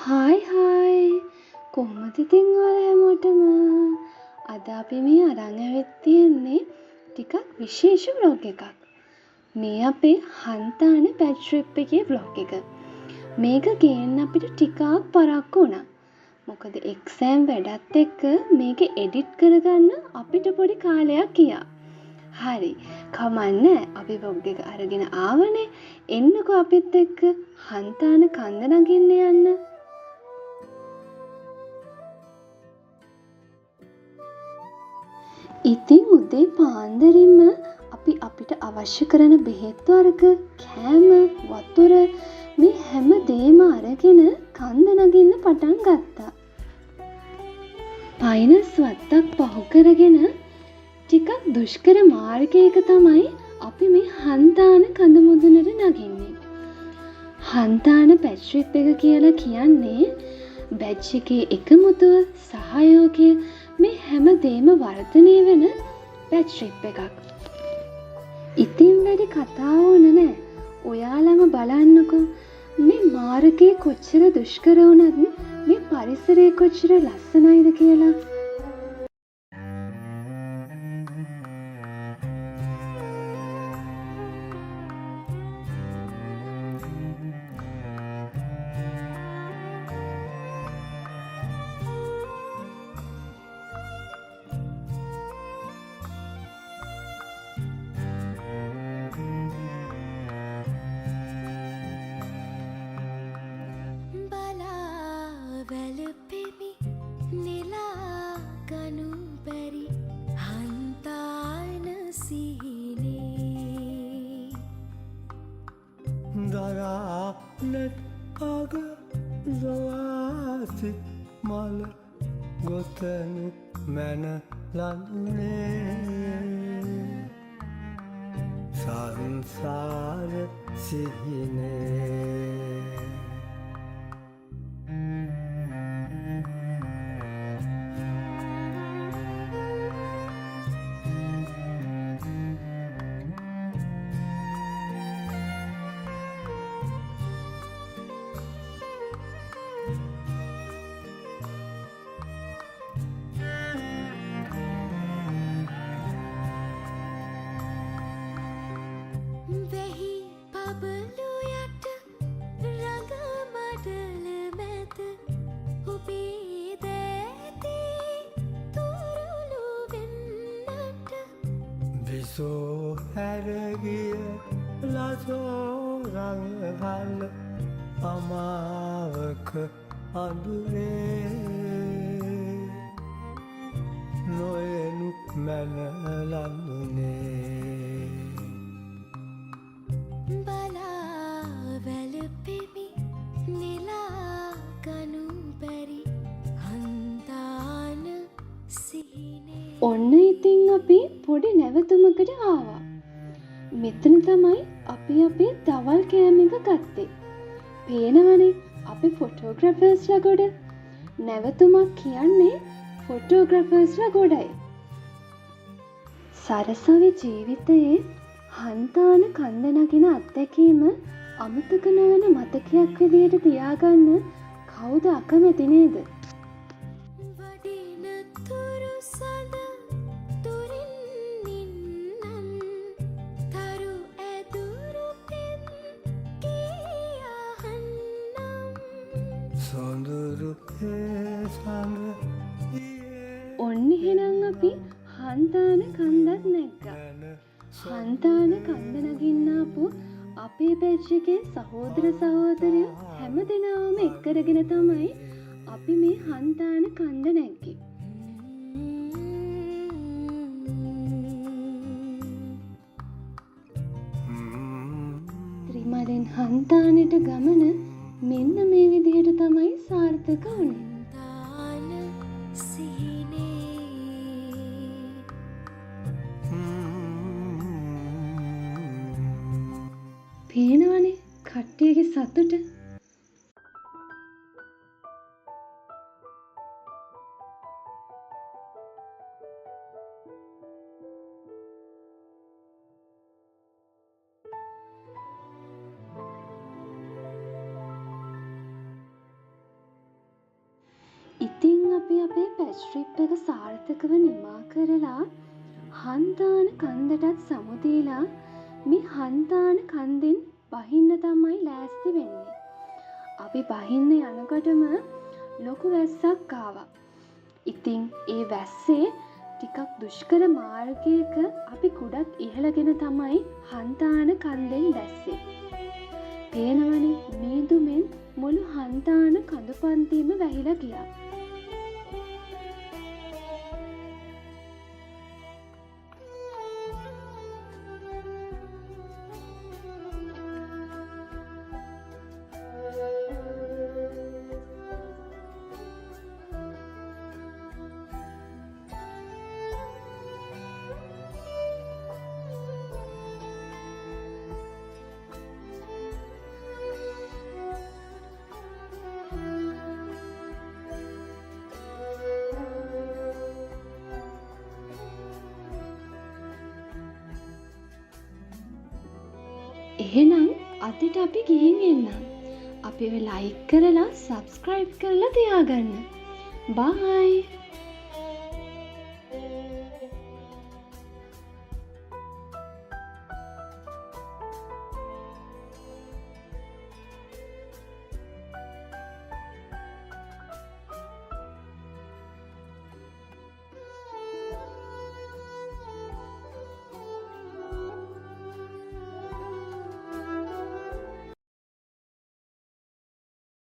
Hi hi, කොහොමද ඉතින් ඔයාලා හැමෝටම? අද අපි මේ අරන් ඇවිත් තියෙන්නේ ටිකක් විශේෂ ව්ලොග් එකක්. මේ අපේ හන්තාන බැච් ට්‍රිප් එකේ ව්ලොග් එක. මේක ගේන්න අපිට ටිකක් පරක්කු වුණා. මොකද එක්සෑම් වැඩත් එක්ක මේක එඩිට් කරගන්න අපිට පොඩි කාලයක් ගියා. හරි, කමක් නෑ, අපි ව්ලොග් එක අරගෙන ආවනේ. එන්නකෝ අපිත් එක්ක හන්තාන කන්ද නගින්න යන්න. ඉතින් උදේ පාන්දරින්ම අපි අපිට අවශ්‍ය කරන බෙහෙත් වර්ග, කෑම, වතුර මේ හැම දේම අරගෙන කන්ද නගින්න පටන් ගත්තා. පයිනස් වත්තක් පහු කරගෙන ටිකක් දුෂ්කර මාර්ගයක තමයි අපි මේ හන්තාන කඳ මුදුනට නගින්නේ. හන්තාන බැච් ට්‍රිප් එක කියලා කියන්නේ බැච් එකේ එකමුතුව, සහයෝගය මේ හැම දේම වර්ධනය වෙන බැච් ට්‍රිප් එකක්. ඉතින් වැඩි කතා ඕන නෑ. ඔයාලම බලන්නකෝ මේ මාර්ගය කොච්චර දුෂ්කර වුණත් මේ පරිසරය කොච්චර ලස්සනයිද කියලා. මල ගොතනු මැන ලඳුනේ සංසාර සිහිනේ. බිසෝ හැරගිය ලසෝ රඟහල් අමාවක අඳුරේ නොයනු මැන ලඳුනේ. බලා වැළපෙමි නෙලා ගනු බැරි හන්තාන සිහිනේ. ඔන්න ඉතින් අපි පොඩි නැවතුමකට ආවා. මෙතන තමයි අපි අපේ දවල් කෑම එක ගත්තේ. පේනවනේ අපි ෆොටෝග්‍රැෆර්ස්ලා ගොඩ. නැවතුමක් කියන්නේ ෆොටෝග්‍රැෆර්ස්ලා ගොඩයි. සරසවි ජීවිතයේ හන්තාන කන්ද නගින අත්දැකීම අමතක නොවන මතකයක් විදියට තියාගන්න කවුද අකමැති නේද? ඔන්න එහෙනම් අපි හන්තාන කන්දත් නැග්ගා. හන්තාන කන්ද නගින්න ආපු අපේ බැච් එකේ සහෝදර සහෝදරියෝ හැම දෙනාම එක් කරගෙන තමයි අපි මේ හන්තාන කන්ද නැග්ගේ. ත්‍රිමලෙන් හන්තානෙට ගමන මෙන්න මේ විදිහට තමයි සාර්ථක වුණේ. පේනවනේ කට්ටියගේ සතුට. අපි අපේ පැච් ට්‍රිප් එක සාර්ථකව නිමා කරලා හන්තාන කන්දටත් සමුදීලා මේ හන්තාන කන්දෙන් බහින්න තමයි ලෑස්ති වෙන්නේ. අපි බහින්න යනකොටම ලොකු වැස්සක් ආවා. ඉතින් ඒ වැස්සේ ටිකක් දුෂ්කර මාර්ගයක අපි ගොඩක් ඉහළගෙන තමයි හන්තාන කන්දෙන් බැස්සේ. පේනවනේ මීදුමෙන් මුළු හන්තාන කඳු පන්තිම වැහිලා ගියා. එහෙනම් අදට අපි ගිහින් එන්නම්. අපිව ලයික් කරලා සබ්ස්ක්‍රයිබ් කරලා තියාගන්න. බයි.